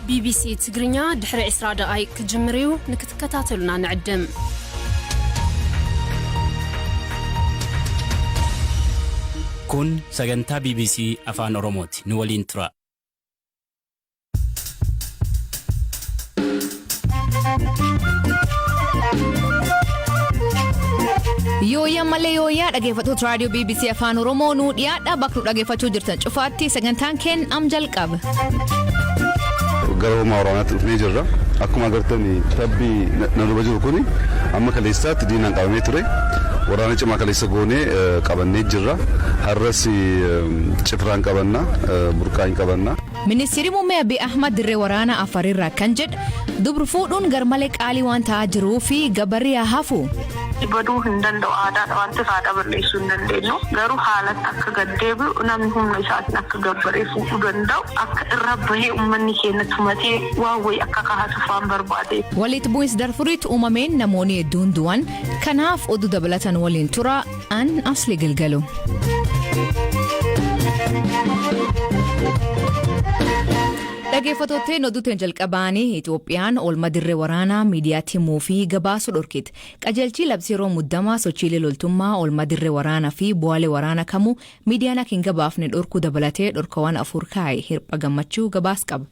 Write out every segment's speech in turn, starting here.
ቢቢሲ ትግርኛ ድሕሪ 20 ደቓይቅ ክጅምር እዩ፣ ንክትከታተሉና ንዕድም። Kun sagantaa BBC Afaan Oromooti. Nu waliin tura. Yooyyaa malee yooyyaa, dhaggeeffattoota raadiyoo BBC Afaan Oromoo, nuu dhiyaadha. Bakka nu dhaggeeffachuu jirtan cufaatti sagantaan keen am jalqaba. Gara hoomaa waraanaatti dhufnee jirra. Akkuma agartan, tabbi na duuba jiru kuni amma kaleessaatti diinaan qabamee ture. Waraana cimaa kaleessa goonee qabannee jirra. Har'as Cifraan qabanna, Burqaa hin qabanna. Ministeerri muummee Abiy Ahmad dirree waraanaa Afarirraa kan jedhe, dubru fuudhuun garmalee qaalii waan ta'aa jiruu fi gabarri haa hafu. Baduu hin danda'u, aadaadha waan ta'eef aadaa balleessuu hin dandeenyu. Garuu haalatti akka gad deebi'u, namni humna isaatiin akka gabbaree fuudhuu danda'u, akka irra bahee uummanni keenya tumatee waan wayii akka kaahatuuf waan barbaade. Walitti bu'insi Darfuritti uumameen namoonni hedduun du'an. Kanaaf oduu dabalatan waliin tura, an Asli Gilgalu. Dhaggeeffattootni, oduuteen jalqabaanii, Itoophiyaan oolma dirree waraanaa miidiyaatti himuu fi gabaasuu dhorkite. Qajeelchi labsii yeroo muddamaa sochiilee loltummaa, oolma dirree waraanaa fi bu'aalee waraanaa kamuu miidiyaan akka hin gabaafne dhorkuu dabalatee dhorkawwan afur kaa'e. Hirpha Gammachuu gabaas qaba.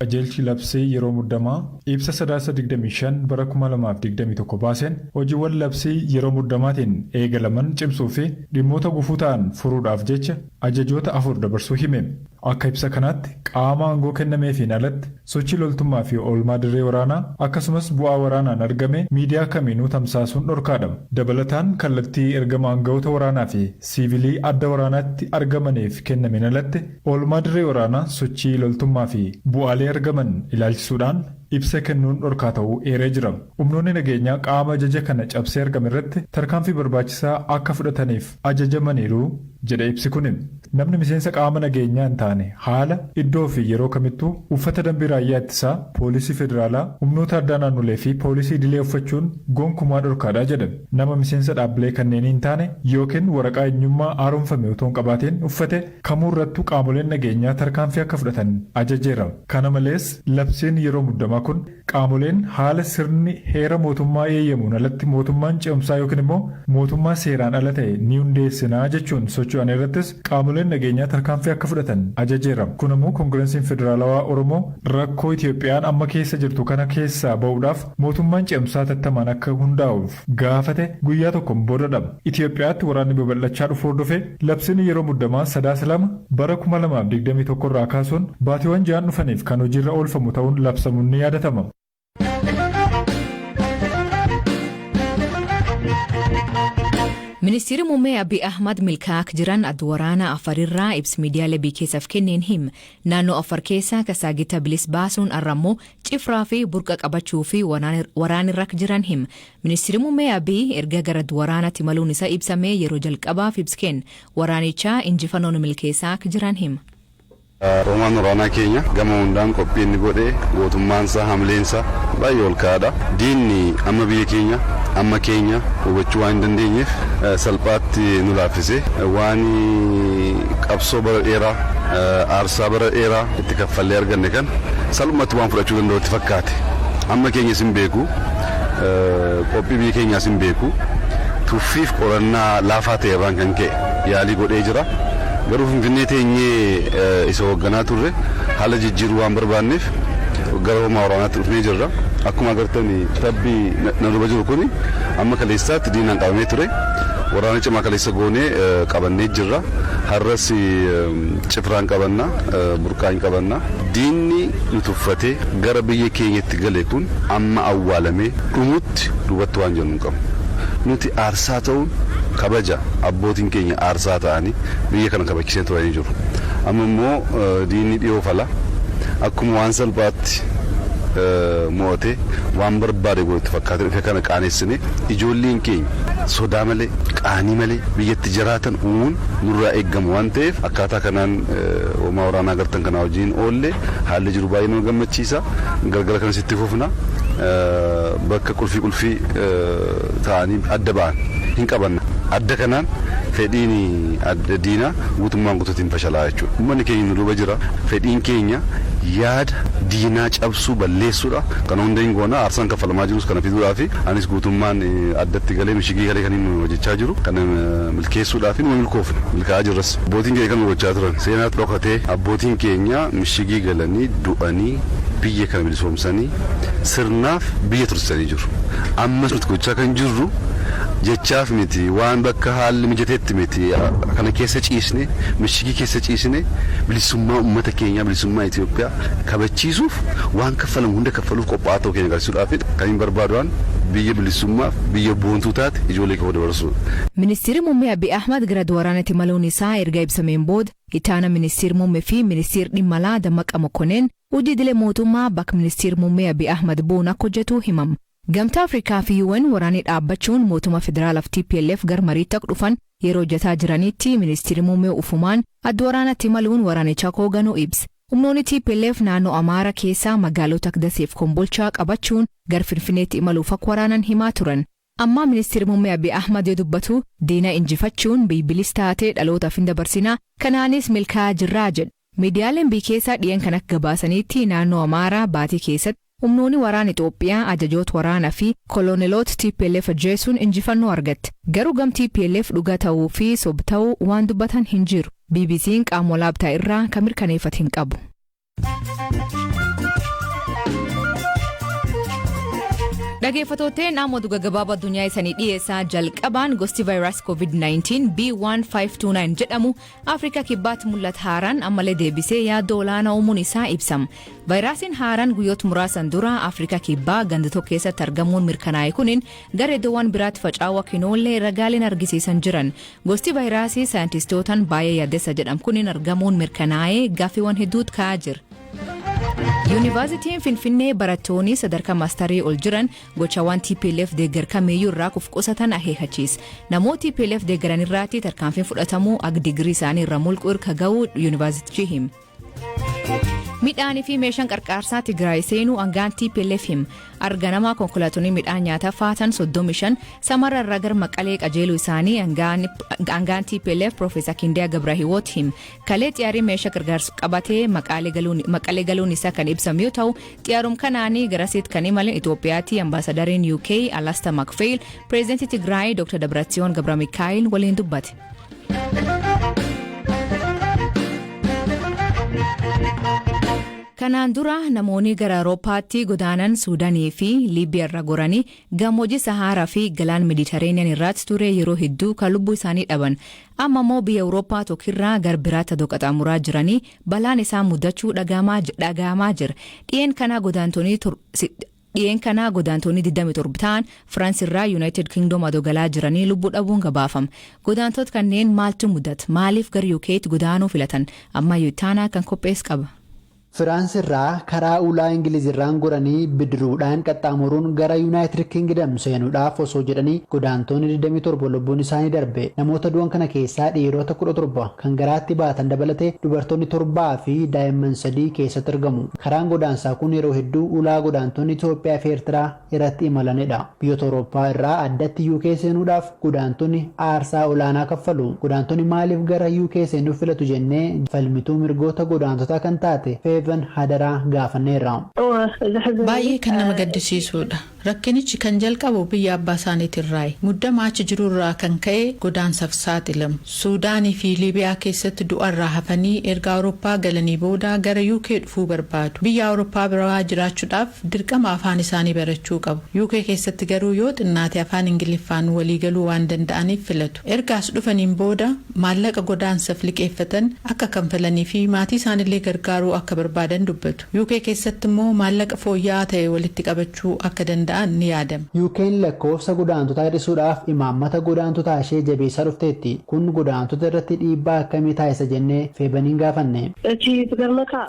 Qajeelchi labsii yeroo muddamaa ibsa Sadaasa 25 bara 2021 baaseen, hojiiwwan labsii yeroo muddamaatiin eegalaman cimsuu fi dhimmoota gufuu ta'an furuudhaaf jecha ajajoota afur dabarsuu hime. Akka ibsa kanaatti, qaama aangoo kennameefiin alatti sochii loltummaa fi oolmaa dirree waraanaa, akkasumas bu'aa waraanaan argame miidiyaa kamiinuu tamsaasuun dhorkaadha. Dabalataan, kallattii ergama aanga'oota waraanaa fi siivilii adda waraanaatti argamaniif kennameen alatti oolmaa dirree waraanaa, sochii loltummaa fi bu'aalee argaman ilaalchisuudhaan ibsa kennuun dhorkaa ta'uu eeree jira. Humnoonni nageenyaa qaama ajaja kana cabsee argame irratti tarkaanfii barbaachisaa akka fudhataniif ajajamaniiru jedhe ibsi kun. Namni miseensa qaama nageenyaa hin taane haala, iddoo fi yeroo kamittuu uffata dambii raayyaa ittisaa, poolisii federaalaa, humnoota addaa naannolee fi poolisii idilee uffachuun gonkumaa dhorkaadha jedhe. Nama miseensa dhaabbilee kanneenii hin taane yookiin waraqaa eenyummaa haaromfame otoo hin qabaatiin uffate kamuu irrattuu qaamoleen nageenyaa tarkaanfii akka fudhatan ajajeera. Kana malees, labsiin yeroo muddamaa kun qaamoleen haala sirni heera mootummaa eeyyamuun alatti mootummaan ce'umsaa yookiin immoo mootummaa seeraan ala ta'e ni hundeessinaa jechuun socho'an irrattis qaamoleen nageenyaa tarkaanfii akka fudhatan ajajeera. Kun immoo Koongireesiin Federaalawaa Oromoo rakkoo Itoophiyaan amma keessa jirtu kana keessaa ba'uudhaaf mootummaan ce'umsaa tattamaan akka hundaa'uuf gaafate guyyaa tokkoon boodadha. Itoophiyaatti waraanni babal'achaa dhufu hordofee labsiin yeroo muddamaa Sadaasa 2 bara 2021 irraa kaasuun baatiiwwan 6n dhufaniif kan hojiirra oolfamu ta'uun labsamuun ni yaadatama. Ministeerri muummee Abiy Ahmad milkaa'aa jiran adda waraanaa Afarirraa ibsa miidiyaalee biyya keessaaf kenneen hima. Naannoo Afar keessaa Kasaagita bilis baasuun, har'a immoo Cifraa fi Burqa qabachuu fi waraanirra jiran hima. Ministeerri muummee Abiy erga gara waraanaatti imaluun isaa ibsamee yeroo jalqabaaf ibsa kenne. Waraanichaa injifannoon milkeessaa akka jiran hima. Hoomaan waraanaa keenya gama hundaan qophii inni godhe, gootummaansaa, hamleensaa baay'ee ol ka'aadha. Diinni amma biyya keenya amma keenya hubachuu waan hin dandeenyeef salphaatti nu laaffise. Waan qabsoo bara dheeraa, aarsaa bara dheeraa itti kaffallee arganne kan salphumatti waan fudhachuu danda'u itti fakkaate. Amma keenyas hin beeku, qophii biyya keenyaas hin beeku. Tuffiif qorannaa laafaa ta'e irraan kan ka'e yaalii godhee jira. Garuu Finfinnee teenyee isa hoogganaa turre haala jijjiiruu waan barbaanneef gara hoomaa waraanaatti dhufnee jirra. Akkuma agartan, tabbi na duuba jiru kuni amma kaleessaatti diinaan qabamee ture. Waraana cimaa kaleessa goonee qabannee jirra. Har'as Cifraan qabanna, Burqaa hin qabanna. Diinni nu tuffatee gara biyya keenyatti gale kun amma awwaalamee dhumutti duubatti waan jennu hin qabnu. Nuti aarsaa ta'uun kabaja, abbootiin keenya aarsaa ta'anii biyya kana kabachisee turanii jiru. Amma immoo diinni dhiyoo fala. Akkuma waan salphaatti mo'atee waan barbaade godhutti fakkaatee dhufe kana qaanessinee, ijoolleen keenya sodaa malee, qaanii malee biyyatti jiraatan uumuun nurraa eeggamu waan ta'eef, akkaataa kanaan hoomaa waraanaa agartan kanaa wajjin oolle. Haalli jiru baay'ee nama gammachiisa. Galgala kanas itti fufna. Bakka qulfii qulfii ta'anii adda ba'an hin qabanna. Adda kanaan fedhiin adda diinaa guutummaan guutuutti hin fashalaa jechuudha. Uummanni keenya nu duuba jira. Fedhiin keenya yaada diinaa cabsuu balleessuudha. Kana hunda hin goona, aarsaan kaffalamaa jirus kana fiduudhaa fi anis guutummaan addatti galee, mishigii galee kan inni hojjechaa jiru kana milkeessuudhaaf nu milkoofne, milkaa'aa jirras. Abbootiin keenya kan gochaa turan seenaa dhokatee, abbootiin keenya mishigii galanii du'anii biyya kana bilisoomsanii sirnaaf biyya tursanii jiru. Ammas nuti gochaa kan jirru jechaaf miti, waan bakka haalli mijateetti miti. Kana keessa ciisne, mishigii keessa ciisne, bilisummaa uummata keenyaa, bilisummaa Itoophiyaa kabachiisuuf waan kaffalamu hunda kaffaluuf qophaa'aa ta'uu keenya agarsiisuudhaaf kan hin barbaadu, biyya bilisummaaf biyya boontuu taate ijoollee koo dabarsuudha. Ministeerri muummee Abiy Ahmad gara waraanatti maluun isaa erga ibsameen booda, ittaana ministeerri muummee fi ministeerri dhimma alaa Dammaqa Mokoneen hojii idilee mootummaa bakka ministeerri muummee Abiy Ahmad bu'uun akka hojjetu himama. Gamtaa Afrikaa fi UN waraanni dhaabbachuun mootummaa federaalaaf TPLF gara mariitti akka dhufan yeroo hojjetaa jiranitti, ministeerri muummee ufumaan adda waraanatti maluun waraanicha hooganuu ibsa. Humnoonni TPLF naannoo Amaaraa keessaa magaalota akka Daseef Kombolchaa qabachuun gara Finfinneetti imaluuf akka waraanan himaa turan. Ammaa ministeerri muummee Abiy Ahmad yoo dubbatu, diina injifachuun biibilis taatee dhalootaaf hin dabarsinaa, kanaanis milkaa'aa jirraa jedha. Miidiyaaleen biyya keessaa dhiyan kan akka gabaasanitti, naannoo Amaaraa baatii keessatti humnoonni waraana Itoophiyaa ajajoota waraanaa fi koloneloota TPLF ajjeesuun injifannoo argatte. Garuu gam TPLF dhuga ta'uu fi sob ta'uu waan dubbatan hin jiru. BBC'n qaama walaabtaa irraa kan mirkaneeffate hin qabu. Dhaggeeffattootni naannoo gabaabaa addunyaa isanii dhiyeessaa. Jalqabaan gosti vaayirasii COVID-19 B1529 jedhamu Afrikaa Kibbaatti mul'ata haaraan ammallee deebisee yaaddoo olaanaa uumuun isaa ibsama. Vaayirasiin haaraan guyyoota muraasan dura Afrikaa Kibbaa ganda tokko keessatti argamuun mirkanaa'e kuniin gara iddoowwan biraatti faca'uu akka hin oolle ragaaleen argisiisan jiran. Gosti vaayirasii saayintistootaan baay'ee yaaddessa jedhamu kuniin argamuun mirkanaa'ee gaaffiiwwan hedduutu ka'aa jira. Yuunivarsiitiin Finfinnee barattoonni sadarkaa maastarii ol jiran gochawwan TPLF deeggar kamiiyyuu irraa kuf qusatan akeekkachiisa. Namoota TPLF deeggaran irraatti tarkaanfiin fudhatamuu akka digirii isaanii irra mulquu irra ga'uu yuunivarsiitichi hima. Midhaanii fi meeshaan qarqaarsaa Tigraay seenuu hangaan TPLF hima. Arganamaa konkolaattonni midhaan nyaataa fe'atan 35 Samara irraa gara Maqalee qajeeluu isaanii hangaan TPLF Profeesar Kindiyaa Gabrahiwoot hima. Kalee xiyyaarri meeshaa gargaarsa qabatee Maqalee galuun isaa kan ibsamu yoo ta'u, xiyyaarum kanaanii garasitti kan imalan Itoophiyaatti ambaasadariin UK Alastair MacPhail pireezidantii Tigraay Dr. Dabratsiyoon Gabramikaayil waliin dubbate. Kanaan dura namoonni gara Awurooppaatti godaanan Suudaanii fi Liibiyaa irra goranii gammoojjii Saharaa fi galaan Meeditiraaniyaan irratti ture yeroo hedduu kan lubbuu isaanii dhaban. Amma immoo biyya Awurooppaa tokkirraa gara biraatti adoo qaxxaamuraa jiranii balaan isaan mudachuu dhaga'amaa jira. Dhiyeen kanaa godaantonni 27 ta'an Firaans irraa United Kingdom adoo galaa jiranii lubbuu dhabuun gabaafama. Godaantota kanneen maaltu mudata? Maaliif gara UK'tti godaanuu filatan? Ammayyuu Ittaanaa kan qophees qaba. Firaans irraa karaa ulaa Ingilizirraan goranii bidiruudhaan qaxxaamuruun gara Yuunaayitid Kingdom seenuudhaaf osoo jedhanii godaantonni 27 lubbuun isaanii darbe. Namoota du'an kana keessaa dhiirota 17 kan garaatti baatan dabalatee dubartoonni 7 fi daa'imman 3 keessatti argamu. Karaan godaansaa kun yeroo hedduu ulaa godaantonni Itoophiyaa fi Eertiraa irratti imalanidha. Biyyoota Awurooppaa irraa addatti UK seenuudhaaf godaantonni aarsaa olaanaa kaffalu. Godaantonni maaliif gara UK seenuuf filatu jennee falmituu mirgoota godaantotaa kan taate Feevan Hadaraa gaafanneerra. Baay'ee kan nama gaddisiisudha. Rakkinichi kan jalqabu biyya abbaa isaaniitirraayi. Muddama achi jirurraa kan ka'e godaansaaf saaxilamu. Suudaanii fi Liibiyaa keessatti du'arraa hafanii erga Awurooppaa galanii booda gara UK dhufuu barbaadu. Biyya Awurooppaa biraa jiraachuudhaaf dirqama afaan isaanii barachuu qabu. UK keessatti garuu yoo xinnaate afaan Ingiliffaan waliigaluu waan danda'aniif filatu. Erga as dhufaniin booda maallaqa godaansaaf liqeeffatan akka kanfalanii fi maatii isaanillee gargaaruu akka barbaadan dubbatu. UK keessatti immoo maallaqa fooyya'aa ta'e walitti qabachuu akka danda'an ni yaadama. UK'n lakkoofsa godaantotaa hir'isuudhaaf imaammata godaantotaa ishee jabeessaa dhufteetti. Kun godaantota irratti dhiibbaa akkamii taasisa jennee Feebaniin gaafanne.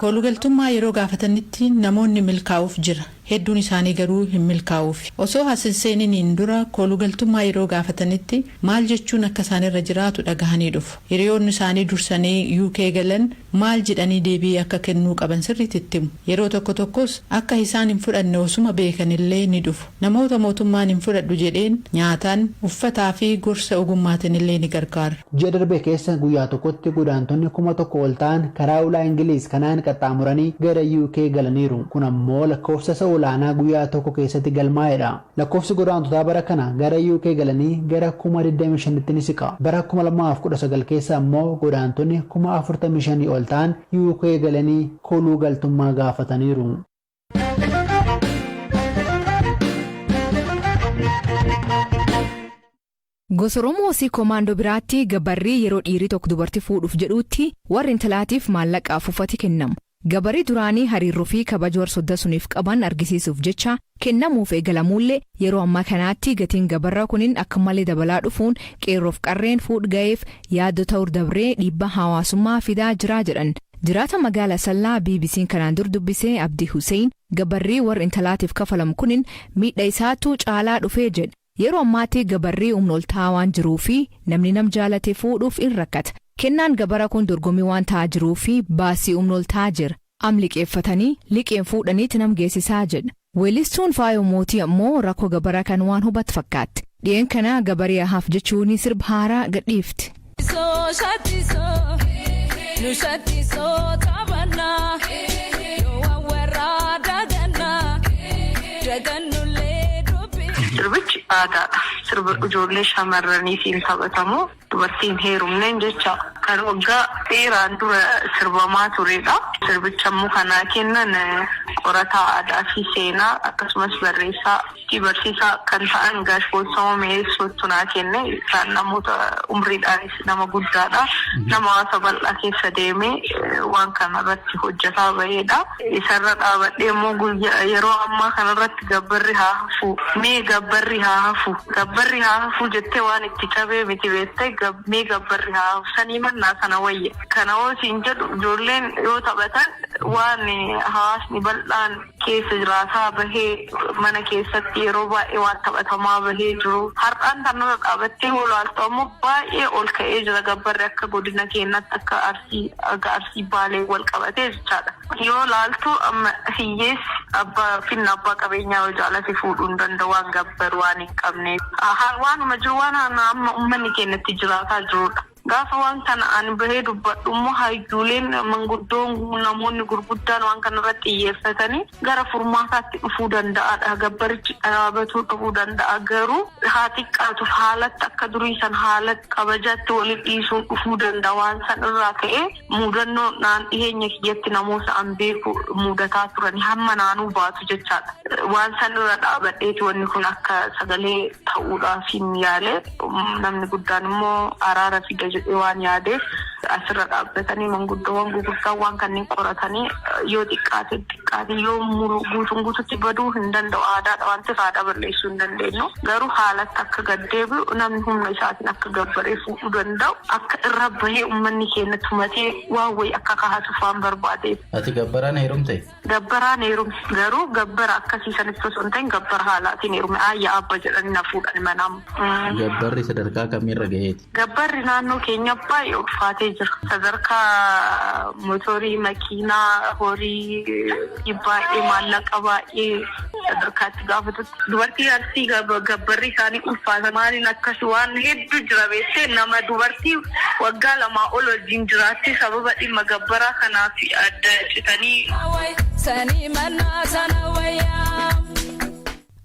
Koolugaltummaa yeroo gaafatanitti namoonni milkaa'uuf jira. Hedduun isaanii garuu hin milkaa'uuf. Osoo as hin seeniniin dura koolugaltummaa yeroo gaafatanitti maal jechuun akka isaanirra jiraatu dhagahanii dhufu. Hiriyoonni isaanii dursanii UK galan maal jedhanii deebii akka kennuu qaban sirriitti itti himu. Yeroo tokko tokkos akka isaan hin fudhanne osuma beekanillee ni dhufu. Namoota mootummaan hin fudhadhu jedheen nyaataan, uffataa fi gorsa ogummaatiin illee ni gargaara. Ji'a darbe keessa guyyaa tokkotti godaantonni 1000 ol ta'an karaa ulaa Ingiliiz kanaan qaxxaamuranii gara UK galaniiru. Kun ammoo lakkoofsa isa olaanaa guyyaa tokko keessatti galmaa'edha. Lakkoofsi godaantotaa bara kana gara UK galanii gara 25,000tti ni siqa. Bara 2019 keessa ammoo godaantonni 45,000 ol ta'an UK galanii kooluu galtummaa gaafataniiru. Gosa Oromoo si komaandoo biraatti gabarrii yeroo dhiirri tokko dubartii fuudhuuf jedhutti warri intalaatiif maallaqaaf uffati kennamu. Gabarri duraanii hariiroo fi kabaja warra sodda suniif qaban argisiisuuf jecha kennamuuf eegalamuullee, yeroo ammaa kanaatti gatiin gabarraa kunin akka malee dabalaa dhufuun qeerroof qarreen fuudh ga'eef yaaddoo ta'uu dabree dhiibbaa hawaasummaa fidaa jira jedhan. Jiraata magaala Sallaa BBC'n kanaan dur dubbisee Abdii Hussein, gabarrii warra intalaatiif kafalamu kunin miidha isaatu caalaa dhufee jedha. Yeroo ammaatti gabarrii humna ol ta'aa waan jiruu fi namni nam jaalate fuudhuuf in rakkata. Kennaan gabara kun dorgommii waan ta'aa jiruu fi baasii humna ol ta'aa jira. Am liqeeffatanii liqeen fuudhaniitti nam geessisaa jedha. Weellistuun Faayoo Mootii ammoo rakkoo gabara kan waan hubatu fakkaatti. Dhi'een kana gabarii haaf jechuun sirba haaraa gadhiifti. Nu shattisoo taphannaa yoo warraa dagannaa dagannullee dubbi. Sirbichi aadaadha. Sirba ijoollee shamarraniitiin taphatamu, dubartiin heerumneen jecha, kan waggaa dheeraan dura sirbamaa turedha. Sirbicha immoo kanaa kennan qorataa aadaa fi seenaa, akkasumas barreessaa fi barsiisaa kan ta'an Gaash Boonsamoo Mi'eessootu naa kenne. Isaan namoota umriidhaanis nama guddaadha. Nama hawaasa bal'aa keessa deemee waan kana irratti hojjetaa bahedha. Isarra dhaabadhee immoo guyyaa yeroo ammaa kanarratti gabbarri haa hafu, mee gabbarri haa hafu, gabbarri haa hafu jettee waan itti cabee miti beektee, mee gabbarri haa hafu sanii mannaa sana wayya. Kana hoo siin jedhu, ijoolleen yoo taphatan waan hawaasni bal'aan keessa jiraataa bahee, mana keessatti yeroo baay'ee waan taphatamaa bahee jiru. Har'aan kanarra dhaabattee olaaltu ammoo baay'ee ol ka'ee jira gabbarri akka godina keenyatti, akka Arsii Baalee wal qabatee jechaadha. Yoo laaltu amma hiyyeessi abbaa finna abbaa qabeenyaa yoo jaalate fuudhuu hin danda'u, waan gabbaru waan hin qabne. Waanuma jiru, waan amma uummanni keenyatti jiraataa jirudha. Gaafa waan kana ani bahee dubbadhu immoo hayyuuleen manguddoon, namoonni gurguddaan waan kana irratti xiyyeeffatanii gara furmaataatti dhufuu danda'aadha. Gabbarichi dhaabatuu dhufuu danda'a, garuu haa xiqqaatuuf haalatti akka durii san haalatti kabajaatti waliin dhiisuun dhufuu danda'a. Waan san irraa ka'ee mudannoo naan dhiyeenya kiyyatti namoota an beeku mudataa turan hamma naanuu baatu jechaadha. Waan san irra dhaabadheeti wanni kun akka sagalee ta'uudhaaf hin yaale. Namni guddaan immoo araara fida jedhee waan yaadeef, asirra dhaabbatanii manguddoowwan gurguddaan waan kanneen qoratanii yoo xiqqaate xiqqaate, yoo guutuun guututti baduu hin danda'u, aadaadha waan ta'eef aadaa balleessuu hin dandeenyu, garuu haalatti akka gaddeebi'u, namni humna isaatiin akka gabbaree fuudhuu danda'u, akka irra bahee uummanni keenya tumatee waan wayii akka kaa'atuuf waan barbaadeef. Ati gabbaraan heerumte? Gabbaraan heerume, garuu gabbara akkasii sanitti osoo hin ta'in gabbara haalaatiin heerume. Ayya abba jedhanii na fuudhan manam. Gabbarri sadarkaa kamiirra gaheeti? Gabbarri naannoo keenya baay'ee ulfaatee jira. Sadarkaa motorii, makiinaa, horii baay'ee, maallaqa baay'ee sadarkaatti gaafatutti. Dubartii Arsii gabbarri isaanii ulfaata. Maaliin akkas waan hedduu jira beektee, nama dubartii waggaa 2 ol wajjin jiraatte sababa dhimma gabbaraa kanaaf adda citanii. Sanii mannaa sana wayyaa.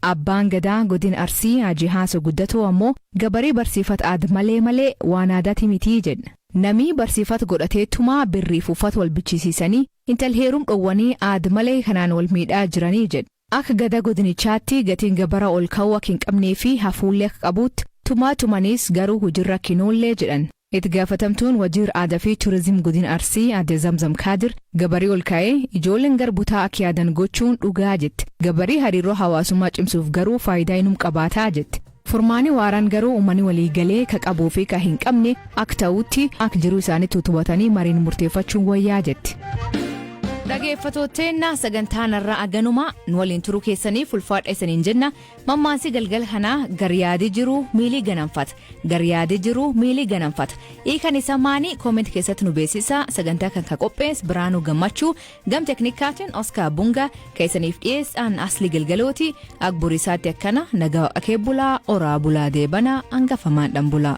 Abbaan Gadaa godina Arsii Haji Haasoo Guddatoo ammoo gabaree barsiifata aada malee malee waan aadaati mitii jedha. Namii barsiifata godhateetumaa birriif uffata wal bichisiisanii intal heerum dhowwanii aada malee kanaan wal miidhaa jiranii jedha. Akka gada godinichaatti gatiin gabara ol ka'uu akka hin qabnee fi hafuullee akka qabutti tumaa tumanis, garuu hojiirra kinoollee jedhan. Itti gaafatamtuun wajiir aadaa fi turizimii godina Arsii Aadde Zamzam Kaadir, gabarii ol ka'ee ijoolleen garbutaa akka yaadan gochuun dhugaa jette. Gabarii hariiroo hawaasummaa cimsuuf garuu faayidaa inum qabaataa jette. Furmaani waaraan garuu uummanni waliigalee ka qabuu fi ka hin qabne akka ta'utti akka jiruu isaaniitti utubatanii mariin murteeffachuun wayyaa jetti. Dhageeffattooteenna, sagantaan irraa aganuma. Nu waliin turuu keessaniif ulfaadha isaniin jenna. Mammaansi galgal kanaa: "Garyaadii jiru miilii ganamfata, garyaadii jiru miilii ganamfata." Hiikan isa maanii? Comment keessatti nu beeksisa. Sagantaa kan ka qophees Biraanuu Gammachuu, gam teknikaatiin Oskaar Bunga, keessaniif dhiyeessaan Asli Galgalooti. Agburiisaatti akkana nagaa akee bulaa, oraa bulaa, deebanaa hangafamaan dhan bulaa.